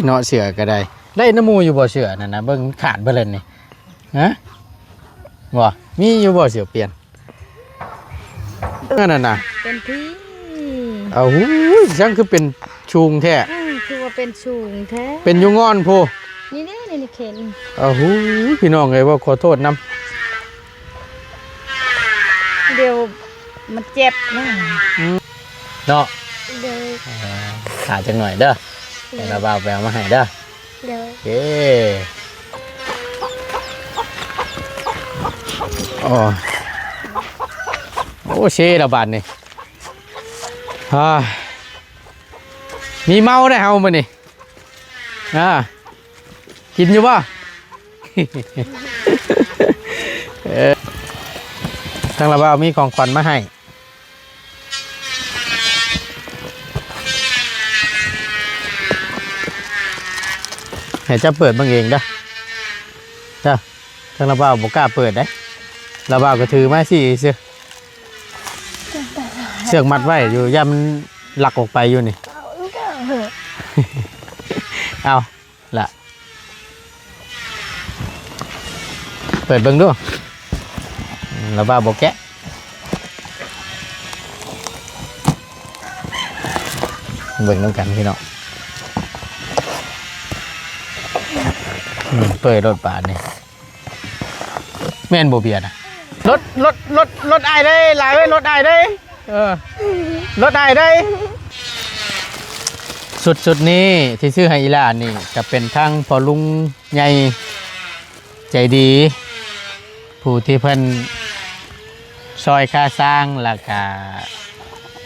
ເນາະ ເສື້ອກໍໄດ້ ໄດ້ນຳໝູ່ຢູ່ບໍ່ ເສື້ອນັ້ນນະ ເບິ່ງຂາດເບິດແລ້ວນີ້ ຮະ ບໍ່ ມີຢູ່ບໍ່ເສື້ອປ່ຽນ ນັ້ນນະ ເປັນພີ້ ເອົາຫູຍ ຈັ່ງຄືເປັນສູງແທ້ ອື ຄືວ່າເປັນສູງແທ້ ເປັນຢູ່ງ່ອນພຸ້ນ ນີ້ເດ້ ນີ້ເຂັນ ເອົາຫູຍ ພີ່ນ້ອງເອີຍ ເວົ້າຂໍໂທດນຳ ດຽວມັນເຈັບນະ ອືມ ເນາະ ໂດຍ ເອີ ຖ້າຈັກໜ້ອຍເດີ ໂດຍ ດຽວລາວບ່າວໄປເອົາມາໃຫ້ເດີ ໂດຍ ເອີ ໂອ້ ໂອ້ ເຊລະບາດນີ້ ອາ ມີເມົາໄດ໋ເຮົາມື້ນີ້ ອາ ກິນຢູ່ບໍ່? ເອີ ທາງລາວບ່າວມີຂອງຂວັນມາໃຫ້ ໃຫ້ເຈົ້າເປີດເບິ່ງເອງເດີ ເດີ ທາງລາວບ່າວບໍ່ກ້າເປີດເດ້ ລາວບ່າວກໍຖືມາຊີ້ຊື່ ເຊືອກມັດໄວ້ຢູ່ ຢ້ານມັນລັກອອກໄປຢູ່ນີ້ ເອົາລະ ເປີດເບິ່ງດູ ລາວບ່າວບໍ່ແກະ ເບິ່ງນຳກັນພີ່ນ້ອງ ອືມ ເປີດໂລດບາດນີ້ ແມ່ນບໍ່ເບຍນະ ລົດ ລົດ ລົດ ລົດອ້າຍເດ້ ຫຼາຍເວີຍ ລົດອ້າຍເດ້ ເອີ ລົດອ້າຍເດ້ ຊຸດ ຊຸດນີ້ທີ່ຊື້ໃຫ້ອີ່ຫຼ້ານີ້ ກໍເປັນທັງພໍ່ລຸງໃຫຍ່ໃຈດີ ຜູ້ທີ່ເພິ່ນຊ່ອຍຄ່າສ້າງ ແລ້ວກະ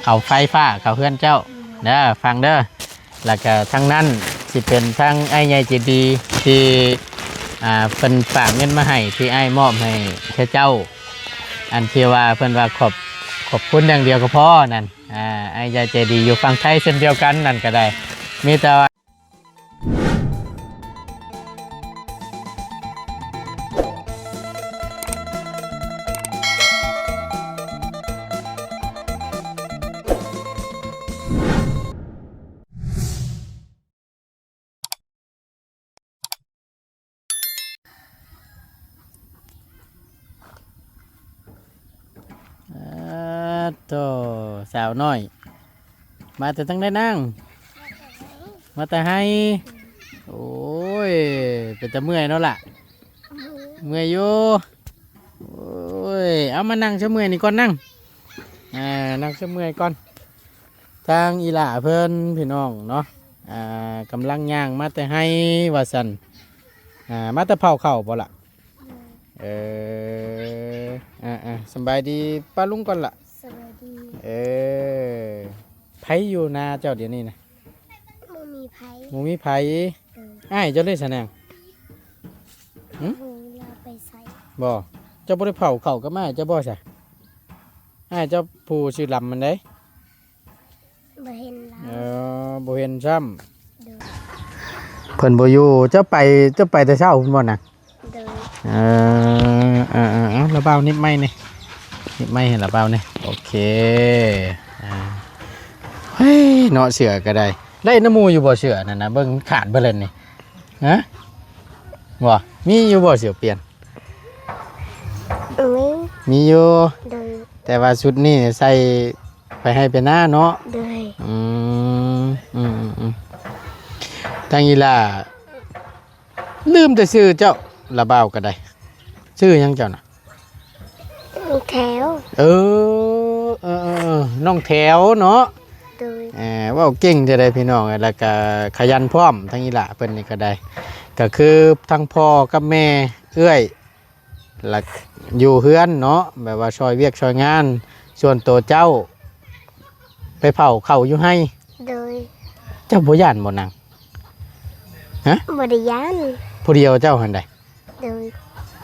ເອົາໄຟຟ້າເຂົ້າເຮືອນເຈົ້າເດີ ຟັງເດີ. ແລ້ວກະທາງນັ້ນຊິເປັນທາງອ້າຍໃຫຍ່ໃຈດີທີ່ ອ່າ ເພິ່ນຝາກເງິນມາໃຫ້ ທີ່ອ້າຍມອບໃຫ້ແກ່ເຈົ້າ ອັນທີ່ວ່າເພິ່ນວ່າຂອບ ຂອບຄຸນຢ່າງດຽວກໍພໍນັ້ນ ອ່າ ອ້າຍໃຫຍ່ໃຈດີຢູ່ຝັ່ງໄທເຊັ່ນດຽວກັນນັ້ນກໍໄດ້ ມີແຕ່ວ່າ ອາ ໂທ້ ສາວນ້ອຍ ມາແຕ່ທາງໃດນາງ? ມາແຕ່ໄຮ່ ໂອ້ຍ ເປັນຕາເມື່ອຍເນາະລະ ເມື່ອຍຢູ່ ໂອ້ຍ ເອົາມານັ່ງຊະເມື່ອຍນີ້ກ່ອນ ນັ່ງ ອ່າ ນັ່ງຊະເມື່ອຍກ່ອນ ທາງອີ່ຫຼ້າເພິ່ນພີ່ນ້ອງເນາະ ອ່າ ກຳລັງຍ່າງມາແຕ່ໄຮ່ວ່າຊັ້ນ ອ່າ ມາແຕ່ເຜົາເຂົ້າບໍ່ລະ? ເອີ ອ່າໆ ສະບາຍດີປ້າລຸງກ່ອນລະ ສະບາຍດີ ເອີ ໃຜຢູ່ນາເຈົ້າດຽວນີ້ນະ? ບໍ່ມີໃຜ ບໍ່ມີໃຜ ເອີ ອ້າຍເຈົ້າເດ້ສະນາງ? ຫຶ? ບໍ່ຮູ້ລາວໄປໃສ ບໍ່ ເຈົ້າບໍ່ໄດ້ເຜົາເຂົ້າກັບອ້າຍເຈົ້າບໍ່ຊະ? ອ້າຍເຈົ້າຜູ້ຊື່ລຳຫັ້ນເດ້ ບໍ່ເຫັນລາວ ເອີ ບໍ່ເຫັນຊ້ຳ ໂດຍ ເພິ່ນບໍ່ຢູ່ ເຈົ້າໄປ ເຈົ້າໄປແຕ່ເຊົ້າພຸ້ນບໍ່ນະ? ໂດຍ ເອີ ເອີ ເອີ ເອົາ ລາວບ່າວໜິບໄມ້ນີ້ ໜິບໄມ້ໃຫ້ລາວບ່າວນີ້ ໂອເຄ ອ່າ ເຮີ້ຍ ເນາະ ເສື້ອກໍໄດ້ ໄດ້ນຳໝູ່ຢູ່ບໍ່ ເສື້ອນັ້ນນະ ເບິ່ງຂາດເບິດແລ້ວນີ້ ຮະ ບໍ່ ມີຢູ່ບໍ່ ເສື້ອປ່ຽນ? ມີ ມີຢູ່ ໂດຍ ແຕ່ວ່າຊຸດນີ້ໃສ່ໄປໄຮ່ໄປນາເນາະ ໂດຍ ອືມ ອືມ ອືມ ອືມ ທາງອີ່ຫຼ້າ ລືມແຕ່ຊື່ເຈົ້າ ລະບ່າວກໍໄດ້ ຊື່ຫຍັງເຈົ້ານະ? ແຖວ ເອີ ເອີ ເອີ ເອີ ນ້ອງແຖວເນາະ ໂດຍ ເອີ ເວົ້າເກັ່ງແທ້ໃດ໋ພີ່ນ້ອງ ແລ້ວກະຂະຫຍັນພ້ອມ ທາງອີ່ຫຼ້າເພິ່ນນີ້ກໍໄດ້ ກໍຄືທັງພໍ່ກັບແມ່ເອື້ອຍ ລະຢູ່ເຮືອນເນາະ ແບບວ່າຊ່ອຍວຽກຊ່ອຍງານ ສ່ວນໂຕເຈົ້າໄປເຜົາເຂົ້າຢູ່ໄຮ່ ໂດຍ ເຈົ້າບໍ່ຢ້ານບໍ່ນາງ? ຮະ ບໍ່ໄດ້ຢ້ານ ຜູ້ດຽວເຈົ້າຫັ້ນໃດ ໂດຍ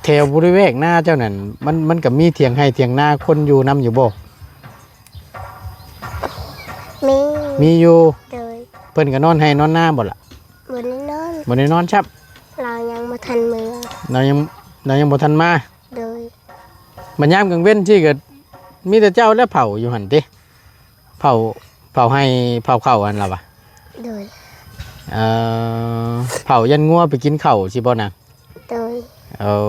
ແຖວບໍລິເວນນາເຈົ້ານັ້ນ ມັນ ມັນກໍມີຖຽງໄຮ່ຖຽງນາ ຄົນຢູ່ນຳຢູ່ບໍ່? ມີ ມີຢູ່ ໂດຍ ເພິ່ນກໍນອນໄຮ່ນອນນາບໍ່ລະ? ບໍ່ໄດ້ນອນ ບໍ່ໄດ້ນອນຊ້ຳ ລາວຍັງບໍ່ທັນເມືອ ລາວຍັງ ລາວຍັງບໍ່ທັນມາ ໂດຍ ບັດຍາມກາງເວັນຊີ້ກໍມີແຕ່ເຈົ້າແຫຼະເຜົາຢູ່ຫັ້ນຕິ ເຜົາ ເຜົາໄຮ່ເຜົາເຂົ້າຫັ້ນລະວະ ໂດຍ ເອີ ເຜົາຢັນງົວໄປກິນເຂົ້າຊິບໍ່ນາງ? ໂດຍ. ເອົາ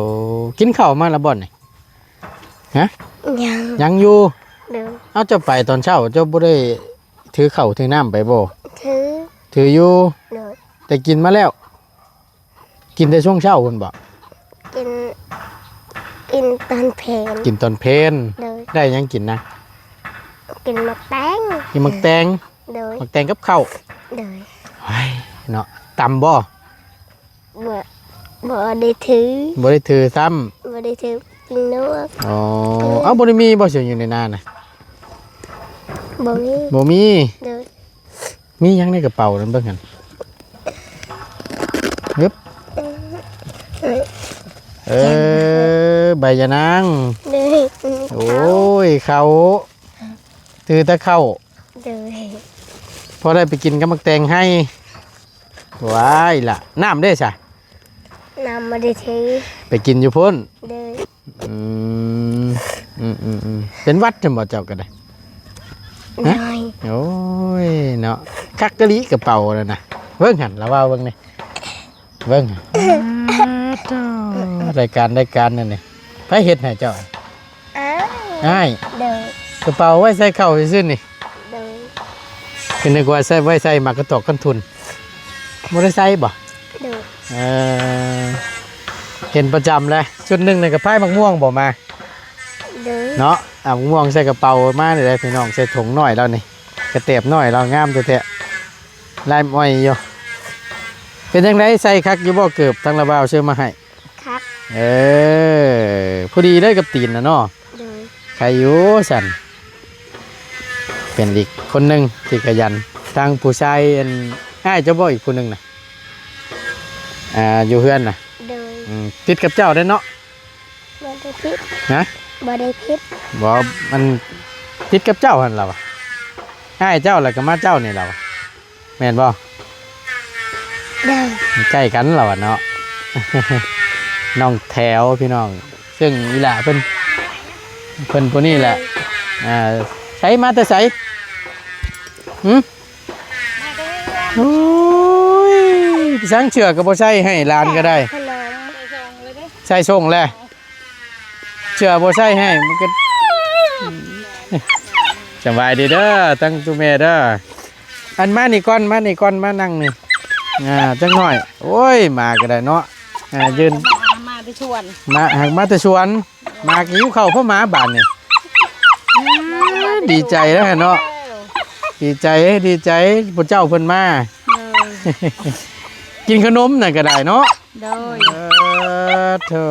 ກິນເຂົ້າມາແລ້ວບໍ່ນີ້? ຮະ? ຍັງ. ຍັງຢູ່? ໂດຍ. ເອົາ ເຈົ້າໄປຕອນເຊົ້າ ເຈົ້າບໍ່ໄດ້ຖືເຂົ້າຖືນ້ຳໄປບໍ່? ຖື. ຖືຢູ່? ໂດຍ. ແຕ່ກິນມາແລ້ວ? ກິນແຕ່ຊ່ວງເຊົ້າພຸ້ນບໍ່? ກິນ ກິນຕອນເພນ. ກິນຕອນເພນ. ໂດຍ. ໄດ້ຫຍັງກິນນະ? ກິນໝາກແຕງ. ກິນໝາກແຕງ? ໂດຍ. ໝາກແຕງກັບເຂົ້າ? ໂດຍ. ໂອ້ຍ ເນາະ ຕຳບໍ່? ບໍ່ ບໍ່ໄດ້ຖື. ບໍ່ໄດ້ຖືຊ້ຳ? ບໍ່ໄດ້ຖື ກິນນວກ. ອໍ ເອົາ ບໍ່ໄດ້ມີບໍ່ ເຊື່ອຢູ່ໃນນານະ? ບໍ່ມີ. ບໍ່ມີ? ໂດຍ. ມີຫຍັງໃນກະເປົານັ້ນເບິ່ງຫັ້ນ? ຮຶບ ເອີ ເອີ ໃບຢານາງ. ໂດຍ. ໂອ້ຍ ເຂົ້າ ຖືແຕ່ເຂົ້າ. ໂດຍ. ພໍໄດ້ໄປກິນກັບໝາກແຕງໄຮ່. ວ້າຍລະ ນ້ຳເດ້ຊະ? ນ້ຳບໍ່ໄດ້ຖື ໄປກິນຢູ່ພຸ້ນ. ໂດຍ. ອືມ ອືມໆໆ ເປັນຫວັດຊັ້ນບໍ່ເຈົ້າກໍໄດ້? ໂດຍ. ໂອ້ຍເນາະ ຄັກກະລີກະເປົານັ້ນນະ. ເບິ່ງຫັ້ນລະ ເວົ້າເບິ່ງນີ້ ເບິ່ງ ອ້າໂທ້ ລາຍການ ລາຍການນັ້ນນີ້ ໃຜເຮັດໃຫ້ເຈົ້າ? ອ້າຍ. ອ້າຍ? ໂດຍ. ກະເປົາໄວ້ໃສ່ເຂົ້າຊື່ໆນີ້? ໂດຍ. ກໍນຶກວ່າໃສ່ ໄວ້ໃສ່ໝາກກະຕອກຄັນທຸນ. ບໍ່ໄດ້ໃສ່ບໍ່? ໂດຍ. ເອີ ເຫັນປະຈຳແຫຼະ ຊຸດໜຶ່ງນີ້ກໍພາຍໝາກມ່ວງບໍ່ມາ? ໂດຍ. ເນາະ ເອົາໝາກມ່ວງໃສ່ກະເປົາມານີ້ແຫຼະພີ່ນ້ອງ ໃສ່ຖົງນ້ອຍລາວນີ້ ກະແຕບນ້ອຍລາວງາມແທ້ໆ ລາຍອ້ອຍຢູ່. ເປັນຈັ່ງໃດ ໃສ່ຄັກຢູ່ບໍ່ ເກີບທາງລາວບ່າວຊື້ມາໃຫ້? ຄັກ. ເອີ ພໍດີເລີຍກັບຕີນນະເນາະ. ໂດຍ. ໃຄຢູ່ຊັ້ນ ເປັນອີກຄົນໜຶ່ງທີ່ຂະຫຍັນ. ທາງຜູ້ຊາຍ ອັນ ອ້າຍເຈົ້າບໍ່ ອີກຜູ້ໜຶ່ງນະ? ອ່າ ຢູ່ເຮືອນນະ? ໂດຍ. ອືມ ຕິດກັບເຈົ້າເດ້ເນາະ? ບໍ່ໄດ້ຜິດ. ຮະ? ບໍ່ໄດ້ຜິດ. ບໍ່ ມັນຕິດກັບເຈົ້າຫັ້ນລະວະ. ອ້າຍເຈົ້າລະກໍມາເຈົ້ານີ້ລະວະ. ແມ່ນບໍ່? ໂດຍ. ໃກ້ກັນລະວະເນາະ ນ້ອງແຖວພີ່ນ້ອງ ເຊິ່ງອີ່ຫຼ້າເພິ່ນ ເພິ່ນຜູ້ນີ້ແຫຼະ. ອ່າ ໃສ ມາແຕ່ໃສ? ຫື? ໂອ້ຍ ຊ່າງເສື້ອກໍບໍ່ໃສ່ໃຫ້ຫຼານກໍໄດ້ ໃສ່ສົ່ງແລ້ວ. ເສື້ອບໍ່ໃສ່ໃຫ້ມັນກໍ ສະບາຍດີເດີ ທັງຕູ້ແມ່ເດີ. ອັນ ມານີ້ກ່ອນ ມານີ້ກ່ອນ ມານັ່ງນີ້ ອ່າ ຈັກໜ້ອຍ. ໂອ້ຍ ມາກໍໄດ້ເນາະ ອ່າ ຢືນ ມາແຕ່ສວນ ມາ ຫາກມາແຕ່ສວນ ມາກໍຫິວເຂົ້າເພາະໝາບາດນີ້. ດີໃຈແລ້ວເນາະ ດີໃຈ ດີໃຈ ຜູ້ເຈົ້າເພິ່ນມາ. ເອີ ກິນຂະໜົມນັ້ນກໍໄດ້ເນາະ. ໂດຍ. ເອີ ໂທ້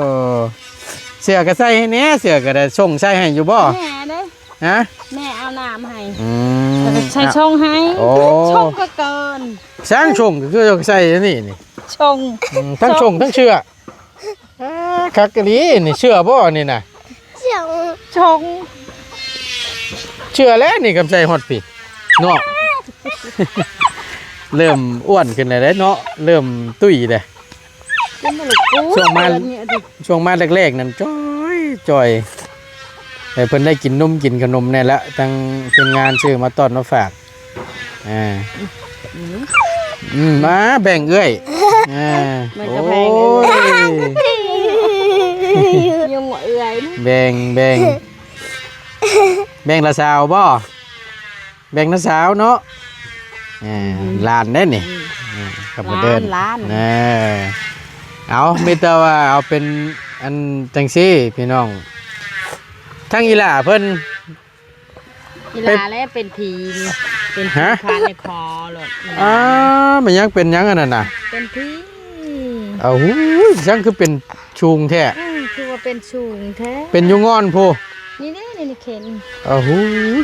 ເສື້ອກໍໃສ່ໃຫ້ແດ່ ເສື້ອກໍໄດ້ ສົ່ງໃສ່ໃຫ້ຢູ່ບໍ່? ແມ່ເດ້. ຮະ? ແມ່ເອົານ້ຳໃຫ້. ອືມ ແລ້ວກໍໃສ່ ອ່ະ ສົ່ງໃຫ້. ໂອ້ ສົ່ງກໍເກີນ ຊ່າງສົ່ງກໍຄືໃສ່ອັນນີ້ນີ້ ສົ່ງ. ອືມ ທັງສົ່ງທັງເສື້ອ ອ່າ ຄັກອີ່ຫຼີນີ້ ເສື້ອບໍ່ນີ້ນະ? ຊົງ ຊົງ ເຊື່ອແລ້ວນີ້ ກຳໄສຮອດພີ້ເນາະ. ເລີ່ມອ້ວນຂຶ້ນແລ້ວເດ້ເນາະ ເລີ່ມຕຸ້ຍເດ້. ຊ່ວງມາ ຊ່ວງມາແລກໆນັ້ນຈ່ອຍໆ ໃຫ້ເພິ່ນໄດ້ກິນນົມກິນຂະໜົມແດ່ລະ ທາງທີມງານຊື້ມາຕ້ອນມາຝາກ. ອ່າ ອືມ ອືມ ມາແບ່ງເອື້ອຍ. ອ່າ ມັນກໍແບ່ງເອື້ອຍ. ໂອ້ຍ ຍັງບໍ່ເອື້ອຍນະ. ແບ່ງ ແບ່ງ ແບ່ງລະຊາວບໍ່? ແບ່ງນະສາວເນາະ. ອ່າ ອືມ ຫຼານເດ້ນີ້. ອືມ ອ່າ ກັບມາເດີນ ຫຼານ ຫຼານ. ເອີ ເອົາ ມີແຕ່ວ່າເອົາເປັນອັນຈັ່ງຊີ້ພີ່ນ້ອງ ທັງອີຫຼ້າເພິ່ນ ອີຫຼ້າແລະເປັນຜີ ເປັນຜີ ຮະ? ພາດໃນຄໍໂລດ. ອ້າ ແມ່ນຫຍັງ ເປັນຫຍັງອັນນັ້ນນະ? ເປັນຜີ. ເອົາ ຫູ ຈັ່ງຄືເປັນສູງແທ້? ອື ຄືວ່າເປັນສູງແທ້? ເປັນຢູ່ງ່ອນພຸ້ນ. ນີ້ເດ້ ນີ້ເຂັນ. ເອົາ ຫູ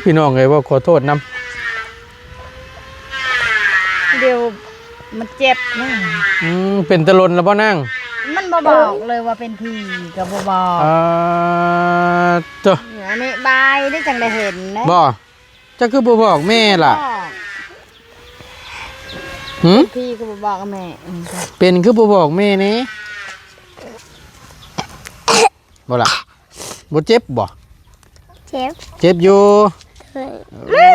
ພີ່ນ້ອງເອີຍ ເວົ້າຂໍໂທດນຳ. ດຽວມັນເຈັບນະ. ອືມ ເປັນແຕ່ດົນແລ້ວບໍ່ນາງ? ມັນບໍ່ບອກເລີຍວ່າເປັນຜີ ກໍບໍ່ບອກ. ເອີ ໂຕ ອັນນີ້ບາຍໄດ້ຈັ່ງໄດ້ເຫັນນະ. ບໍ່ ເຈົ້າຄືບໍ່ບອກແມ່ລະ? ຫື? ເປັນຜີຄືບໍ່ບອກແມ່. ອືມ ເປັນຄືບໍ່ບອກແມ່ແດ່? ບໍ່ລະ ບໍ່ເຈັບບໍ່? ເຈັບ ເຈັບຢູ່. ເອີ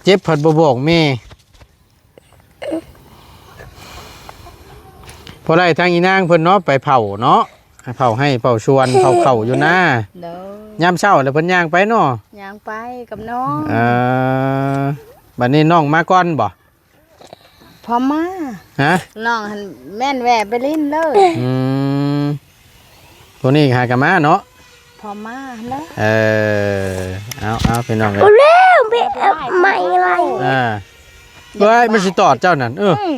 ເຈັບພັດບໍ່ບອກແມ່. ພໍໄດ້ທາງອີນາງເພິ່ນເນາະ ໄປເຜົາເນາະ ເຜົາໄຮ່ເຜົາສວນ ເຜົາເຂົ້າຢູ່ນາ. ໂດຍ ຍາມເຊົ້າແລ້ວເພິ່ນຍ່າງໄປເນາະ. ຍ່າງໄປກັບນ້ອງ. ເອີ ບັດນີ້ນ້ອງມາກ່ອນບໍ່? ພໍມາ. ຮະ? ນ້ອງຫັ້ນແມ່ນແວ່ໄປຫຼິ້ນເລີຍ. ອືມ ຜູ້ນີ້ຫາກໍມາເນາະ. ພໍມາເນາະ. ເອີ ເອົາໆ ພີ່ນ້ອງເອີຍ ເອົາແລ້ວ ໄປເອົາໃໝ່ໄວ້. ອ່າ ເອີຍ ມັນຊິຕອດເຈົ້ານັ້ນ. ເອີ ອືມ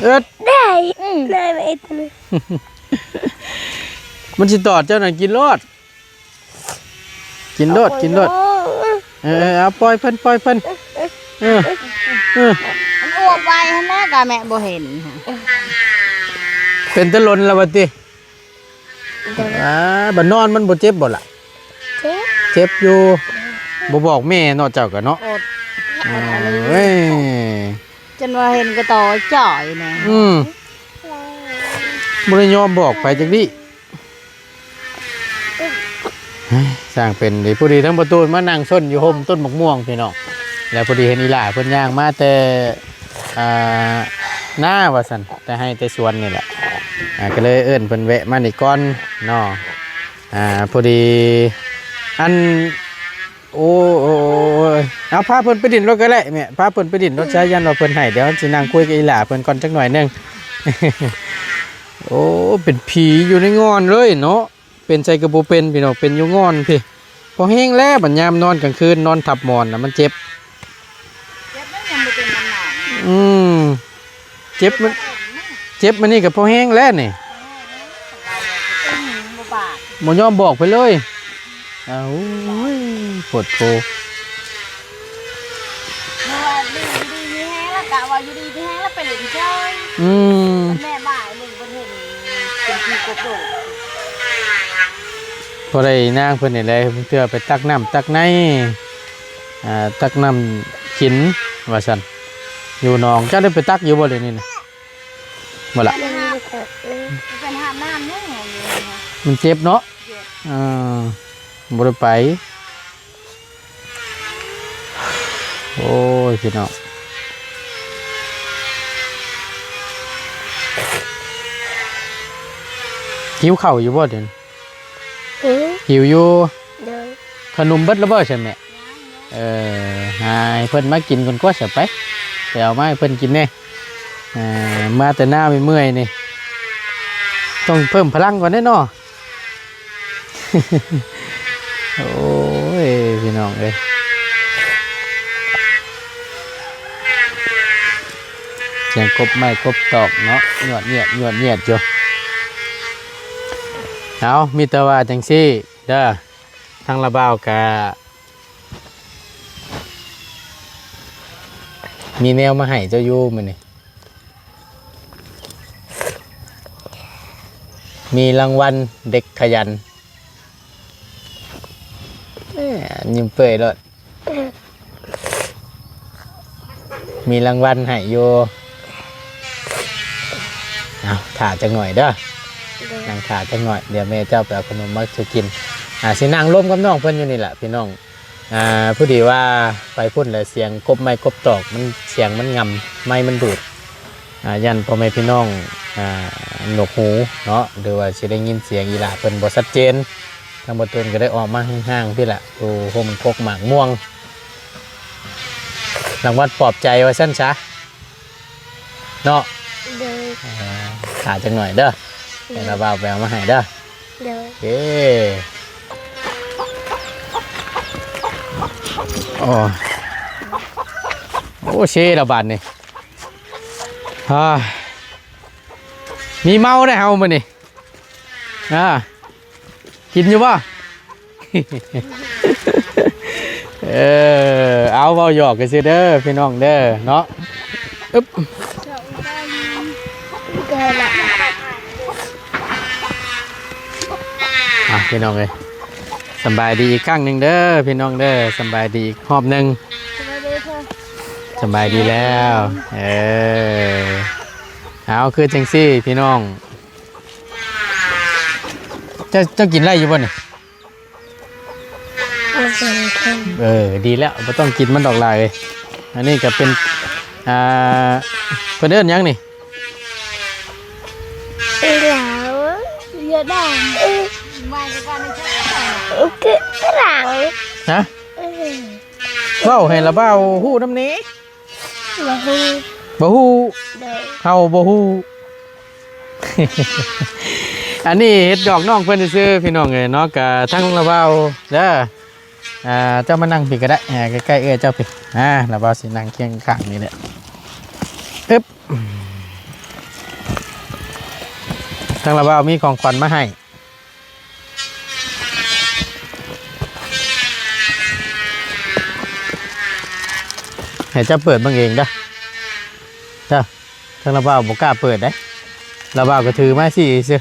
ເອີ ໄດ້ ອືມ ໄດ້ໄວ້ຕົວນີ້ ມັນຊິຕອດເຈົ້ານັ້ນ. ກິນໂລດ ກິນໂລດ ກິນໂລດ. ເອີໆ ເອົາ ປ່ອຍເພິ່ນ ປ່ອຍເພິ່ນ. ເອີ ເອີ ມັນອວບໄວຫັ້ນນະ ກະແມ່ບໍ່ເຫັນ. ເປັນແຕ່ລົນແລ້ວວ່າຕິ? ໂດຍ ອ່າ ບັດນອນມັນບໍ່ເຈັບບໍ່ລະ? ເຈັບ ເຈັບຢູ່. ບໍ່ບອກແມ່ເນາະ ເຈົ້າກະເນາະ. ອດ ເອີຍ ຈົນວ່າເຫັນກະຕໍຈ່ອຍນະ. ອືມ ບໍ່ໄດ້ຍອມບອກໃຜຈັກດີ້. ຊ່າງເປັນເດ. ພໍດີທັງປະຕູມານັ່ງຊົນຢູ່ຮົ່ມຕົ້ນໝາກມ່ວງພີ່ນ້ອງ ແລ້ວພໍດີເຫັນອີ່ຫຼ້າເພິ່ນຍ່າງມາແຕ່ ອ່າ ນາວ່າຊັ້ນ ແຕ່ໄຮ່ແຕ່ສວນນີ້ແຫຼະ. ອ່າ ກໍເລີຍເອີ້ນເພິ່ນແວະມານີ້ກ່ອນເນາະ. ອ່າ ພໍດີ ອັນ ໂອ້ ໂອ້ ໂອ້ ເອົາ ພາເພິ່ນໄປຫຼິ້ນໂລດກໍໄດ້ແມ່ ພາເພິ່ນໄປຫຼິ້ນໂລດຊະ. ຢ້ານວ່າເພິ່ນໄຫ້ ດຽວຊິນັ່ງຄຸຍກັບອີ່ຫຼ້າເພິ່ນກ່ອນຈັກໜ້ອຍໜຶ່ງ. ໂອ້ ເປັນຜີຢູ່ໃນງ່ອນເລີຍເນາະ. ເປັນໃສກໍບໍ່ເປັນພີ່ນ້ອງ ເປັນຢູ່ງ່ອນພີ້. ພໍແຮງແລ້ວ ບັດຍາມນອນກາງຄືນ ນອນທັບໝອນນະ ມັນເຈັບ. ເຈັບມັນຍັງບໍ່ເປັນນຳໜອງ. ອືມ ເຈັບມັນ ເຈັບມັນນີ້ກໍພໍແຮງແລ້ວນີ້. ບໍ່ບາກ ບໍ່ຍອມບອກໃຜເລີຍ. ອ້າວ ໂອ້ຍ ໂພດໂພ. ເມື່ອວານນີ້ຢູ່ດີມີແຮງ ລະກະວ່າຢູ່ດີມີແຮງ ລະໄປຫຼິ້ນເຊີຍ. ອືມ ແມ່ບ່າຍໜຶ່ງເພິ່ນເຫັນເປັນຜີກົບໂດດ. ພໍໄດ້ນາງເພິ່ນນີ້ແຫຼະ ບາງເທື່ອໄປຕັກນ້ຳຕັກໃນ ອ່າ ຕັກນ້ຳກິນວ່າຊັ້ນ ຢູ່ໜອງ. ເຈົ້າໄດ້ໄປຕັກຢູ່ບໍ່ດຽວນີ້ນະ? ບໍ່ລະ ມັນເປັນຫາບນ້ຳເນາະ ມັນເຈັບເນາະ. ເອີ ບໍ່ໄດ້ໄປ. ໂອ້ຍ ພີ່ນ້ອງ ຫິວເຂົ້າຢູ່ບໍ່ດຽວນີ້? ຫິວ ຫິວຢູ່. ໂດຍ ຂະໜົມເບິດແລ້ວບໍ່ຊັ້ນແມ່? ເອີ ຫາໃຫ້ເພິ່ນມາກິນກ່ອນກວ່າຊະ ໄປ ໄປເອົາມາໃຫ້ເພິ່ນກິນແດ່. ເອີ ມາແຕ່ນາເມື່ອຍໆນີ້ ຕ້ອງເພີ່ມພະລັງກ່ອນເດ້ເນາະ. ໂອ້ຍ ພີ່ນ້ອງເອີຍ ສຽງກົບໄມ້ກົບຕອກເນາະ ຍວດຍຽດ ຍວດຍຽດຢູ່. ເອົາ ມີແຕ່ວ່າຈັ່ງຊີ້ເດີ ທາງລາວບ່າວກະ ມີແນວມາໃຫ້ເຈົ້າຢູ່ມື້ນີ້ ມີລາງວັນເດັກຂະຫຍັນ. ເອີ ຍິ້ມເປີ້ຍໂລດ ມີລາງວັນໃຫ້ຢູ່. ເອົາ ຖ້າຈັກໜ້ອຍເດີ ໂດຍ ນັ່ງຖ້າຈັກໜ້ອຍ ດຽວແມ່ເຈົ້າໄປເອົາຂະໜົມມາສູ່ກິນ. ອ່າ ຊິນັ່ງລົມກັບນ້ອງເພິ່ນຢູ່ນີ້ແຫຼະ ພີ່ນ້ອງ. ອ່າ ພໍດີວ່າໄປພຸ້ນແລ້ວ ສຽງກົບໄມ້ກົບຕອກ ມັນ ສຽງມັນຫງ່ຳ ໄມ້ມັນດູດ. ອ່າ ຢ້ານພໍ່ແມ່ພີ່ນ້ອງ ອ່າ ໜວກຫູເນາະ ຫຼືວ່າຊິໄດ້ຍິນສຽງອີ່ຫຼ້າເພິ່ນບໍ່ຊັດເຈນ. ທາງບໍ່ຕູນກໍໄດ້ອອກມາຫ່າງໆພີ້ລະ ຢູ່ຮົ່ມກົກໝາກມ່ວງ. ລາງວັນປອບໃຈວ່າຊັ້ນຊະເນາະ. ໂດຍ ອ່າ ຖ້າຈັກໜ້ອຍເດີ ໂດຍ ດຽວລາວບ່າວໄປເອົາມາໃຫ້ເດີ. ໂດຍ ເອີ ໂອ້ ໂອ້ ເຊລະບາດນີ້. ອ່າ ມີເມົາໄດ໋ເຮົາມື້ນີ້. ອ່າ ກິນຢູ່ບໍ່? ເອີ ເອົາ ເວົ້າຫຍອກຊື່ໆເດີ ພີ່ນ້ອງເດີເນາະ. ອຶບ ອ່ະ ພີ່ນ້ອງເອີຍ ສຳບາຍດີອີກຄັ້ງໜຶ່ງເດີ ພີ່ນ້ອງເດີ ສຳບາຍດີອີກຮອບໜຶ່ງ. ສະບາຍດີເດີ ສະບາຍດີແລ້ວ. ເອີ ເອົາ ຄືຈັ່ງຊີ້ ພີ່ນ້ອງ ເຈົ້າ ເຈົ້າກິນໄດ້ຢູ່ບໍ່ນີ້? ບໍ່ເປັນເພິ່ນ ເອີ ດີແລ້ວ ບໍ່ຕ້ອງກິນມັນດອກຫຼາຍ. ອັນນີ້ກໍເປັນ ອ່າ ເພິ່ນເອີ້ນຫຍັງນີ້? ຄືຕະຫຼາງ ຮະ? ເອີ ເວົ້າໃຫ້ລະບ່າວຮູ້ນຳແດ່. ບໍ່ຮູ້ ບໍ່ຮູ້ ໂດຍ ເຮົາບໍ່ຮູ້. ອັນນີ້ເຮັດຫຍອກນ້ອງເພິ່ນຊື່ໆ ພີ່ນ້ອງເອີຍເນາະ. ກະທັງລະບ່າວເດີ ອ່າ ເຈົ້າມານັ່ງພີ້ກະໄດ້ ອ່າ ໃກ້ໆ ເອື້ອຍເຈົ້າພີ້. ອ່າ ລະບ່າວຊິນັ່ງຄຽງຂ້າງນີ້ແຫຼະ. ອຶບ ທາງລະບ່າວມີຂອງຂວັນມາໃຫ້. ໃຫ້ເຈົ້າເປີດເບິ່ງເອງເດີ ເດີ. ທາງລະບ່າວບໍ່ກ້າເປີດເດ້ ລະບ່າວກໍຖືມາຊີ້ຊື່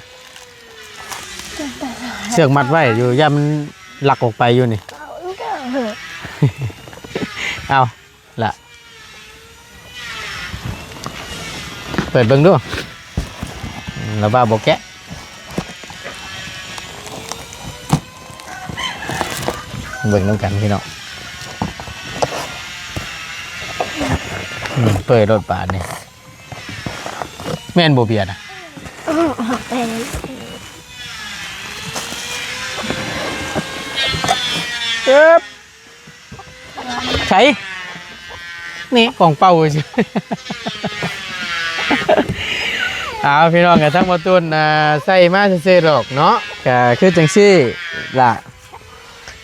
ເຊືອກມັດໄວ້ຢູ່ ຢ້ານມັນລັກອອກໄປຢູ່ນີ້. ເອົາລະ ເປີດເບິ່ງດູ ລະບ່າວບໍ່ແກະ. ເບິ່ງນຳກັນພີ່ນ້ອງ ອືມ ເປີດໂລດບາດນີ້. ແມ່ນບໍ່ເບຍນະ? ເອີ ເອີບ ໃສ ນີ້ຂອງເປົ່າຊື່. ເອົາ ພີ່ນ້ອງ ກະທັງບໍ່ຕຸນ ອ່າ ໃສ່ມາຊື່ໆດອກເນາະ ກະຄືຈັ່ງຊີ້ລະ.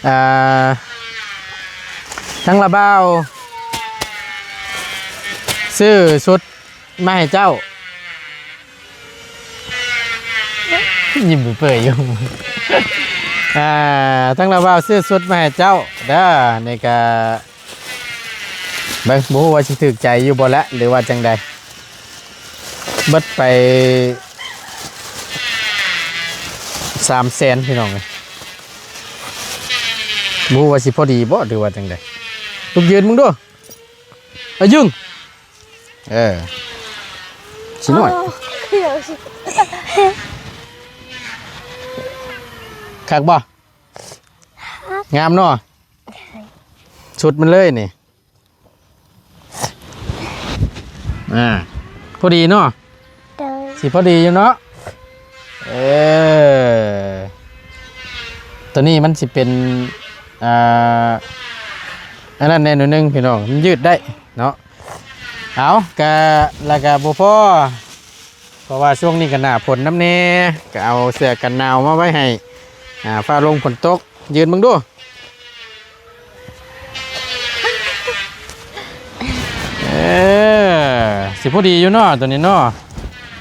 ອ່າ ທັງລະບ່າວຊື້ຊຸດມາໃຫ້ເຈົ້າ ຍິ້ມເປີຍໆຢູ່. ອ່າ ທັງລະບ່າວຊື້ຊຸດມາໃຫ້ເຈົ້າເດີ ນີ້ກະ ເບິ່ງ ບໍ່ຮູ້ວ່າຊິຖືກໃຈຢູ່ບໍ່ລະ ຫຼືວ່າຈັ່ງໃດ. ເບິດໄປສາມແສນ ພີ່ນ້ອງເອີຍ ບໍ່ຮູ້ວ່າຊິພໍດີບໍ່ ຫຼືວ່າຈັ່ງໃດ. ລຸກຢືນເບິ່ງດູ ອາຍຶງ ເອີ ຊິນ້ອຍ ໂອ້ ຄັກບໍ່? ງາມເນາະ ຊຸດມັນເລີຍນີ້. ອ່າ ພໍດີເນາະ ໂດຍ ຊິພໍດີຢູ່ເນາະ. ເອີ ໂຕນີ້ມັນຊິເປັນ ອ່າ ອັນນັ້ນແດ່ໜ້ອຍໜຶ່ງພີ່ນ້ອງ ມັນຍືດໄດ້ເນາະ. ເອົາ ກະ ລະກະບໍ່ພໍ ເພາະວ່າຊ່ວງນີ້ກໍໜ້າຝົນນຳແດ່ ກໍເອົາເສື້ອກັນໜາວມາໄວ້ໃຫ້ ອ່າ ຟ້າລົງຝົນຕົກ. ຢືນເບິ່ງດູ ເອີ ຊິພໍດີຢູ່ເນາະ ໂຕນີ້ເນາະ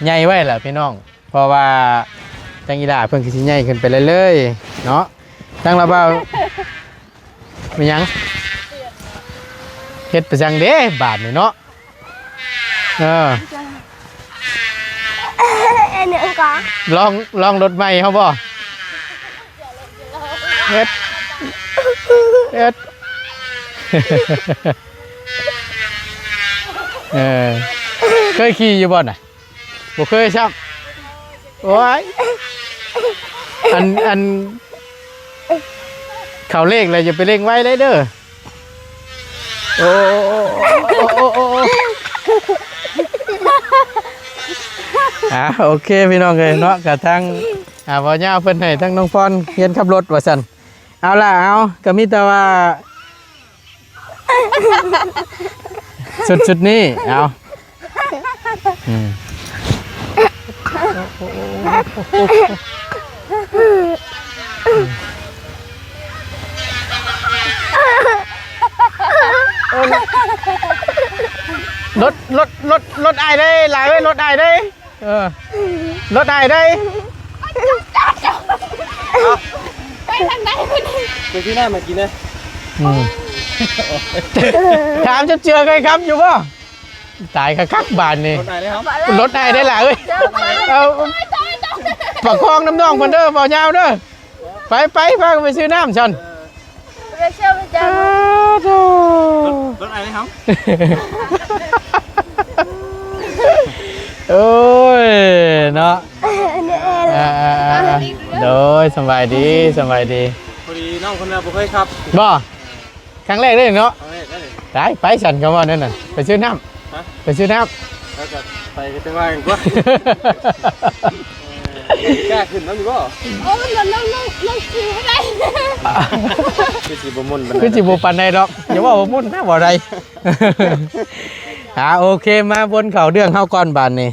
ໃຫຍ່ໄວ້ລະພີ່ນ້ອງ ເພາະວ່າທາງອີ່ຫຼ້າເພິ່ນກໍຊິໃຫຍ່ຂຶ້ນໄປເລື້ອຍໆເນາະ. ທາງລະບ່າວ ແມ່ນຫຍັງ? ເຮັດໄປຈັ່ງເດ້ບາດນີ້ເນາະ. ເອີ ອັນນີ້ກໍ ລອງ ລອງລົດໃໝ່ເຮົາບໍ່? ເຮັດ ເຮັດ ເອີ ເຄີຍຂີ່ຢູ່ບໍ່ນະ? ບໍ່ເຄີຍຊ້ຳ. ໂອ້ຍ ອັນ ອັນ ເຂົ້າເລກແລ້ວຢ່າໄປເລັ່ງໄວເລີຍເດີ. ໂອ້ ໂອ້ ໂອ້ ໂອ້ ໂອ້ ໂອ້ ໂອ້ ອ່າ ໂອເຄ ພີ່ນ້ອງເອີຍເນາະ ກະທັງ ອ່າ ເວົ້າຍາວເພິ່ນໃຫ້ທັງນ້ອງພອນຮຽນຂັບລົດວ່າຊັ້ນ. ເອົາລະ ເອົາ ກະມີແຕ່ວ່າ ຊຸດ ຊຸດນີ້ ເອົາ ອືມ ລົດ ລົດ ລົດ ລົດອ້າຍເດ້ ຫຼາຍເວີ້ຍ ລົດອ້າຍເດ້. ເອີ ລົດອ້າຍໄດ້ ໄປທາງໃດພຸ້ນ ໄປຊື້ນ້ຳມາກິນເດີ. ອືມ ຖາມຈັກເທື່ອເຄີຍຂັບຢູ່ບໍ່? ຕາຍຄັກໆບາດນີ້ ລົດອ້າຍໄດ້ຫວາ ລົດອ້າຍໄດ້ຫຼາຍເວີ້ຍ. ເອົາ ປະຄອງນຳນ້ອງເພິ່ນເດີ ບໍ່ຍາວເດີ. ໄປ ໄປ ພາກັນໄປຊື້ນ້ຳຊັ້ນ. ເອີ ໄປຊື້ໄປຈ້າ ເອີ ໂທ້ ລົດ ລົດອ້າຍໄດ້ຫວາ ໂອ້ຍ ເນາະ ເອີ ເອີ ເອີ ເອີ ໂດຍ ສະບາຍດີ ສະບາຍດີ. ພໍດີນ້ອງເພິ່ນວ່າບໍ່ເຄີຍຂັບ ບໍ່? ຄັ້ງແລກເດ້ເນາະ ຄັ້ງແລກເດ້. ຕາຍ ໄປຊັ້ນ ຄຳວ່ານັ້ນນະ ໄປຊື້ນ້ຳ ຮະ? ໄປຊື້ນ້ຳ ແລ້ວກໍໄປກໍຈັ່ງວ່າກັນກວ່າ. ກ້າຂຶ້ນນຳຢູ່ບໍ່? ໂອ້ ລອງ ລອງ ລອງ ລອງຂີ່ໃຫ້ໄດ້. ຄືຊິບໍ່ມ່ວນປານໃດ ຄືຊິບໍ່ປານໃດດອກ. ຢ່າເວົ້າວ່າມ່ວນນະ ບໍ່ໄດ້. ອ່າ ໂອເຄ ມາວົນເຂົ້າເລື່ອງເຮົາກ່ອນບາດນີ້.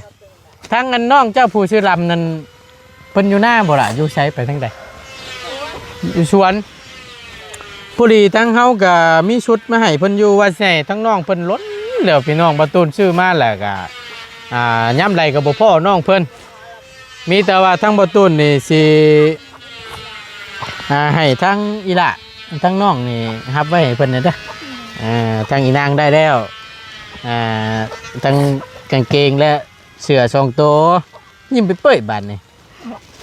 ທາງອັນນ້ອງເຈົ້າຜູ້ຊື່ລຳນັ້ນ ເພິ່ນຢູ່ນາບໍ່ລະ? ຢູ່ໃສ? ໄປທາງໃດ? ຢູ່ສວນ. ພໍດີທາງເຮົາກະມີຊຸດມາໃຫ້ເພິ່ນຢູ່ ວ່າຊິໃຫ້ທາງນ້ອງເພິ່ນ ດົນແລ້ວພີ່ນ້ອງ ບ່າວຕູນຊື້ມາແລ້ວກະ ອ່າ ຍາມໃດກະບໍ່ພໍ້ນ້ອງເພິ່ນ. ມີແຕ່ວ່າທາງບ່າວຕູນນີ້ຊິ ອ່າ ໃຫ້ທາງອີ່ຫຼ້າ ທາງນ້ອງນີ້ຮັບໄວ້ໃຫ້ເພິ່ນແດ່ເດີ. ອ່າ ທາງອີ່ນາງໄດ້ແລ້ວ ອ່າ ທັງກາງເກງ ແລະ ເສື້ອສອງໂຕ. ຍິ້ມເປີ້ຍໆບາດນີ້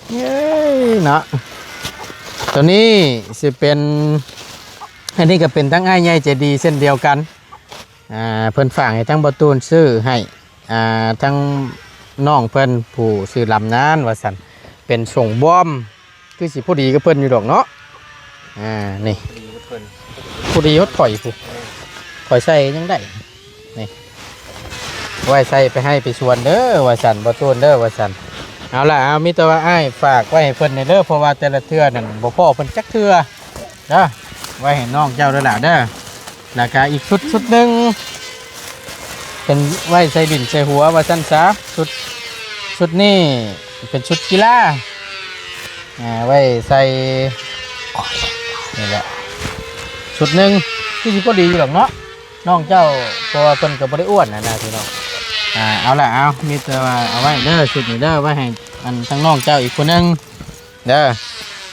ເອີຍເນາະ. ໂຕນີ້ຊິເປັນ ອັນນີ້ກະເປັນທາງອ້າຍໃຫຍ່ໃຈດີເຊັ່ນດຽວກັນ. ອ່າ ເພິ່ນຝາກໃຫ້ທາງບ່າວຕູນຊື້ໃຫ້ ອ່າ ທາງນ້ອງເພິ່ນຜູ້ຊື່ລຳນັ້ນວ່າຊັ້ນ ເປັນສົ້ງບອມ ຄືຊິພໍດີກັບເພິ່ນຢູ່ດອກເນາະ. ອ່າ ນີ້ ພໍດີກັບເພິ່ນ ພໍດີຮອດຂ້ອຍພຸ້ນ ຂ້ອຍໃສ່ຍັງໄດ້. ນີ້ ໄວ້ໃສ່ໄປໄຮ່ໄປສວນເດີວ່າຊັ້ນ ບ່າວຕູນເດີວ່າຊັ້ນ. ເອົາລະ ເອົາ ມີແຕ່ວ່າອ້າຍຝາກໄວ້ໃຫ້ເພິ່ນນີ້ເດີ ເພາະວ່າແຕ່ລະເທື່ອນັ້ນບໍ່ພໍ້ເພິ່ນຈັກເທື່ອເດີ. ໄວ້ໃຫ້ນ້ອງເຈົ້າເດີຫຼ້າເດີ. ແລ້ວກະອີກຊຸດ ຊຸດໜຶ່ງ ເປັນໄວ້ໃສ່ດິນໃສ່ຫົວວ່າຊັ້ນຊະ. ຊຸດ ຊຸດນີ້ເປັນຊຸດກິລາ ອ່າ ໄວ້ໃສ່ ນີ້ແຫຼະ ຊຸດໜຶ່ງ ຄືຊິພໍດີຢູ່ດອກເນາະ ນ້ອງເຈົ້າ ເພາະວ່າເພິ່ນກະບໍ່ໄດ້ອ້ວນຫັ້ນນະພີ່ນ້ອງ. ອ່າ ເອົາລະ ເອົາ ມີແຕ່ວ່າເອົາໄວ້ເດີ ຊຸດນີ້ເດີ ໄວ້ໃຫ້ອັນທາງນ້ອງເຈົ້າອີກຜູ້ໜຶ່ງເດີ.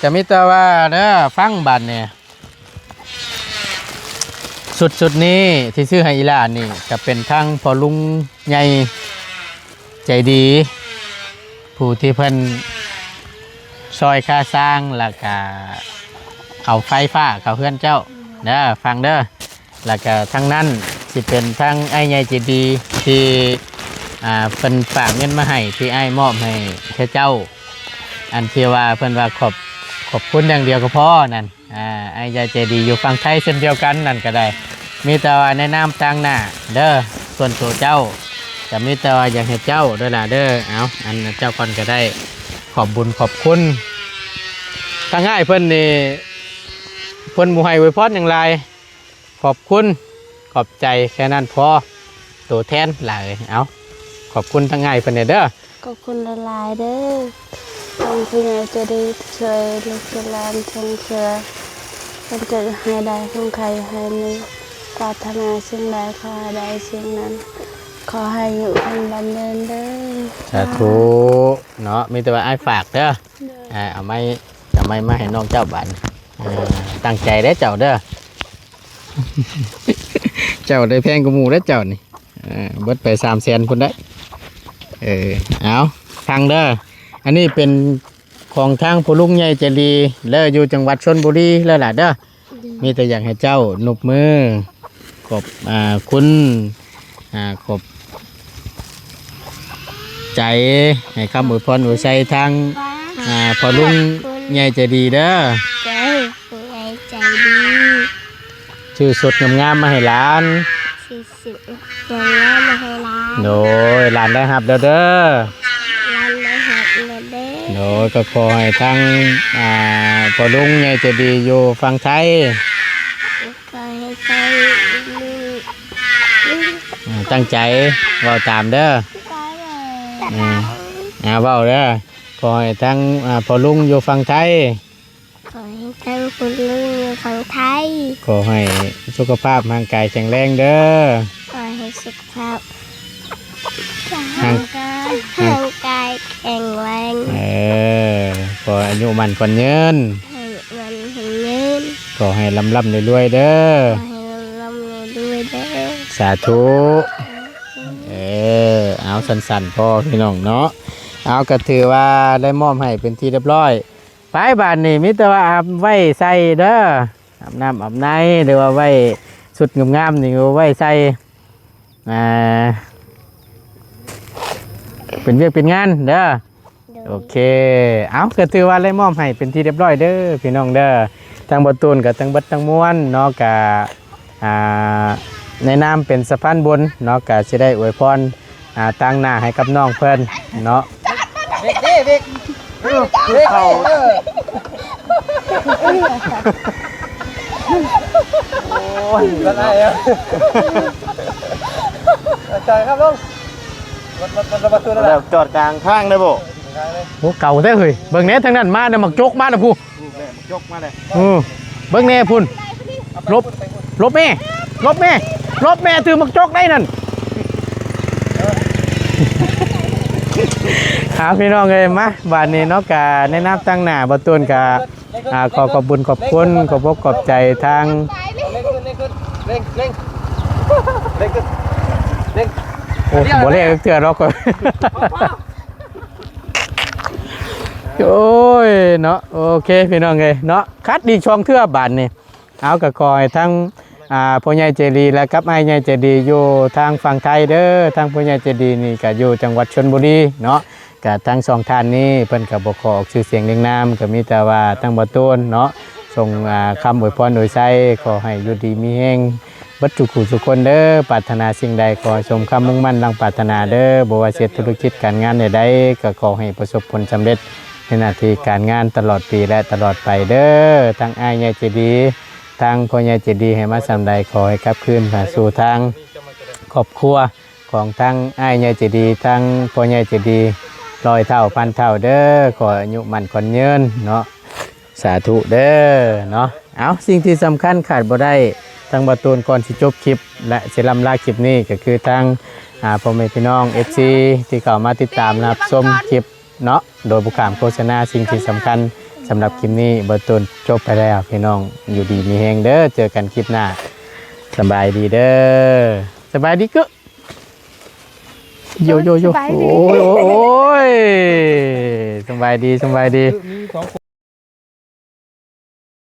ກະມີແຕ່ວ່າເດີ ຟັງບາດນີ້ ຊຸດ ຊຸດນີ້ທີ່ຊື້ໃຫ້ອີ່ຫຼ້ານີ້ ກະເປັນທາງພໍ່ລຸງໃຫຍ່ໃຈດີ ຜູ້ທີ່ເພິ່ນຊ່ອຍຄ່າສ້າງ ແລ້ວກະເອົາໄຟຟ້າເຂົ້າເຮືອນເຈົ້າເດີ ຟັງເດີ. ແລ້ວກະທາງນັ້ນຊິເປັນທາງອ້າຍໃຫຍ່ໃຈດີທີ່ ອ່າ ເພິ່ນຝາກເງິນມາໃຫ້ ທີ່ອ້າຍມອບໃຫ້ແກ່ເຈົ້າ ອັນທີ່ວ່າເພິ່ນວ່າຂອບ ຂອບຄຸນຢ່າງດຽວກະພໍນັ້ນ. ອ່າ ອ້າຍໃຫຍ່ໃຈດີຢູ່ຝັ່ງໄທເຊັ່ນດຽວກັນນັ້ນກະໄດ້ ມີແຕ່ວ່າໃນນາມຕາງໜ້າເດີ ສ່ວນໂຕເຈົ້າ ກະມີແຕ່ວ່າຢາກໃຫ້ເຈົ້າເດີຫຼ້າເດີ. ເອົາ ອັນເຈົ້າກ່ອນກະໄດ້ ຂອບບຸນຂອບຄຸນ. ທາງອ້າຍເພິ່ນນີ້ ເພິ່ນບໍ່ໃຫ້ອວຍພອນຫຍັງຫຼາຍ ຂອບຄຸນ ຂອບໃຈແຄ່ນັ້ນພໍ ໂຕແທນຫຼາຍ. ເອົາ ຂອບຄຸນທາງອ້າຍເພິ່ນແດ່ເດີ. ຂອບຄຸນຫຼາຍໆເດີ ທາງຜູ້ໃຫຍ່ໃຈດີຊ່ວຍລູກຊ່ວຍຫຼານ ສົ່ງເສືອ ເພິ່ນຈະໃຫ້ໄດ້ ຄວາມໄຄໃຫ້ມີ ປາດຖະໜາສິ່ງໃດຂໍໃຫ້ໄດ້ສິ່ງນັ້ນ ຂໍໃຫ້ຢູ່ດີມີແຮງເດີ. ສາທຸເນາະ ມີແຕ່ວ່າອ້າຍຝາກເດີ. ໂດຍ ອ່າ ເອົາໄມ້ ເອົາໄມ້ມາໃຫ້ນ້ອງເຈົ້າບາດນີ້. ອ່າ ຕັ້ງໃຈເດີເຈົ້າເດີ ເຈົ້າໄດ້ແພງກວ່າໝູ່ເດີເຈົ້ານີ້. ເອີ ເບິດໄປສາມແສນພຸ້ນໄດ໋. ເອີ ເອົາ ຟັງເດີ ອັນນີ້ເປັນຂອງທາງພໍ່ລຸງໃຫຍ່ໃຈດີເດີ ຢູ່ຈັງຫວັດຊົນບູລີເດີຫຼ້າເດີ. ມີແຕ່ຢາກໃຫ້ເຈົ້ານົບມື ຂອບ ອ່າ ຄຸນ ອ່າ ຂອບໃຈ ໃຫ້ຄຳອວຍພອນອວຍໄຊທາງ ອ່າ ພໍ່ລຸງໃຫຍ່ໃຈດີເດີ. ໃຈ ຜູ້ໃຫຍ່ໃຈດີ ຊື້ຊຸດງາມໆມາໃຫ້ຫຼານ ຊື້ຊຸດງາມໆມາໃຫ້ຫຼານ. ໂດຍ ຫຼານໄດ້ຮັບແລ້ວເດີ ຫຼານໄດ້ຮັບແລ້ວເດີ. ໂດຍ ກະຂໍໃຫ້ທາງ ອ່າ ພໍ່ລຸງໃຫຍ່ໃຈດີຢູ່ຝັ່ງໄທ ຂໍໃຫ້ໄທ ອ່າ ຕັ້ງໃຈເວົ້າຕາມເດີ. ອ່າ ເວົ້າເດີ ຂໍໃຫ້ທາງ ອ່າ ພໍ່ລຸງຢູ່ຝັ່ງໄທ ຂໍໃຫ້ທັງຄຸນລຸງຢູ່ຝັ່ງໄທ ຂໍໃຫ້ສຸຂະພາບຮ່າງກາຍແຂງແຮງເດີ. ຂໍໃຫ້ສຸຂະພາບຮ່າງກາຍ ຮ່າງກາຍແຂງແຮງ. ເອີ ຂໍອາຍຸໝັ້ນຂວັນຍືນ ໃຫ້ໝັ້ນຂວັນຍືນ. ຂໍໃຫ້ລ່ຳໆລວຍໆເດີ ຂໍໃຫ້ລ່ຳໆລວຍໆເດີ. ສາທຸ. ເອີ ເອົາ ສັ້ນໆພໍພີ່ນ້ອງເນາະ. ເອົາ ກະຖືວ່າໄດ້ມອບໃຫ້ເປັນທີ່ຮຽບຮ້ອຍ. ໄປ ບາດນີ້ມີແຕ່ວ່າອາບໄວ້ໃສ່ເດີ ອາບນ້ຳອາບໃນ ຫຼືວ່າໄວ້ຊຸດງາມໆນີ້ໄວ້ໃສ່ ອ່າ ເປັນວຽກເປັນງານເດີ. ໂດຍ ໂອເຄ ເອົາ ກະຖືວ່າໄດ້ມອບໃຫ້ເປັນທີ່ຮຽບຮ້ອຍເດີພີ່ນ້ອງເດີ. ທາງບ່າວຕູນກະທັງເບິດທັງມວນເນາະ ກະ ອ່າ ໃນນາມເປັນສະພານບຸນເນາະ ກະຊິໄດ້ອວຍພອນ ອ່າ ຕາງໜ້າໃຫ້ກັບນ້ອງເພິ່ນເນາະ. ເບກເດ້ ເບກ ເຂົ້າ ໂອ້ຍ ກໍໄດ້ ຈອດກາງທາງໄດ້ບໍ່? ໂອ້ ເກົ່າແທ້ເຮີ້ຍ ເບິ່ງແດ່ທາງນັ້ນມານະ ໝາກຈົກມາແລ້ວພຸ້ນ ນີ້ແຫຼະ ໝາກຈົກມາແລ້ວ ເອີ ເບິ່ງແດ່ພຸ້ນ ຫຼົບ ຫຼົບແມ່ ຫຼົບແມ່ ຫຼົບແມ່ ຖືໝາກຈົກໄດ້ນັ້ນ ເອົາ ພີ່ນ້ອງເອີຍ ມາ ບາດນີ້ເນາະ ກະໃນນາມຕາງໜ້າບ່າວຕູນກະ ອ່າ ຂໍຂອບບຸນຂອບຄຸນ ຂອບອົກຂອບໃຈທາງ ເລັ່ງຂຶ້ນ ເລັ່ງຂຶ້ນ ເລັ່ງ ເລັ່ງ ເລັ່ງຂຶ້ນ ເລັ່ງ ໂອ້ ບໍ່ແລ້ວຈັກເທື່ອດອກ ໂອ້ຍເນາະ ໂອເຄ ພີ່ນ້ອງເອີຍເນາະ ຂັດອີກສອງເທື່ອບາດນີ້ ເອົາ ກໍຂໍໃຫ້ທັງ ອ່າ ພໍ່ໃຫຍ່ໃຈດີ ແລະກັບອ້າຍໃຫຍ່ໃຈດີຢູ່ທາງຝັ່ງໄທເດີ ທາງພໍ່ໃຫຍ່ໃຈດີນີ້ກໍຢູ່ຈັງຫວັດຊົນບຸຣີເນາະ ກໍທັງສອງທ່ານນີ້ເພິ່ນກໍບໍ່ຂໍອອກຊື່ສຽງລຽງນາມ ກໍມີແຕ່ວ່າທາງບ່າວຕູນເນາະ ສົ່ງ ອ່າ ຄຳອວຍພອນອວຍໄຊ ຂໍໃຫ້ຢູ່ດີມີແຮງເບິດທຸກຜູ້ທຸກຄົນເດີ ປາດຖະໜາສິ່ງໃດຂໍໃຫ້ສົມຄຳມຸ່ງໝັ້ນດັ່ງປາດຖະໜາເດີ ບໍ່ວ່າເຮັດທຸລະກິດການງານໃດໆ ກໍຂໍໃຫ້ປະສົບຜົນສຳເລັດໃນໜ້າທີ່ການງານຕະຫຼອດປີ ແລະ ຕະຫຼອດໄປເດີ ທັງອ້າຍໃຫຍ່ໃຈດີ ທາງພໍ່ໃຫຍ່ໃຈດີໃຫ້ມາສ່ຳໃດ ຂໍໃຫ້ກັບຄືນມາສູ່ທາງຄອບຄົວຂອງທັງອ້າຍໃຫຍ່ໃຈດີ ທັງພໍ່ໃຫຍ່ໃຈດີ ຮ້ອຍເທົ່າພັນເທົ່າເດີ ຂໍອາຍຸໝັ້ນຂວັນຍືນເນາະ ສາທຸເດີເນາະ ເອົາ ສິ່ງທີ່ສຳຄັນຂາດບໍ່ໄດ້ ທາງບ່າວຕູນກ່ອນຊິຈົບຄລິບ ແລະ ຊິລ່ຳລາຄລິບນີ້ ກໍຄືທາງ ອ່າ ພໍ່ແມ່ພີ່ນ້ອງ ເອັຟຊີ ທີ່ເຂົ້າມາຕິດຕາມຮັບຊົມຄລິບ ເນາະ ໂດຍບໍ່ຂ້າມໂຄສະນາ ສິ່ງທີ່ສຳຄັນສຳລັບຄລິບນີ້ ບ່າວຕູນຈົບໄປແລ້ວ ພີ່ນ້ອງຢູ່ດີມີແຮງເດີ ເຈີກັນຄລິບໜ້າ ສະບາຍດີເດີ ສະບາຍດີກຶ ໂຍໂຍໂຍ ສະບາຍດີ ໂອ້ຍ ໂອ້ຍ ໂອ້ຍ ສະບາຍດີ ສະບາຍດີ ມີສອງ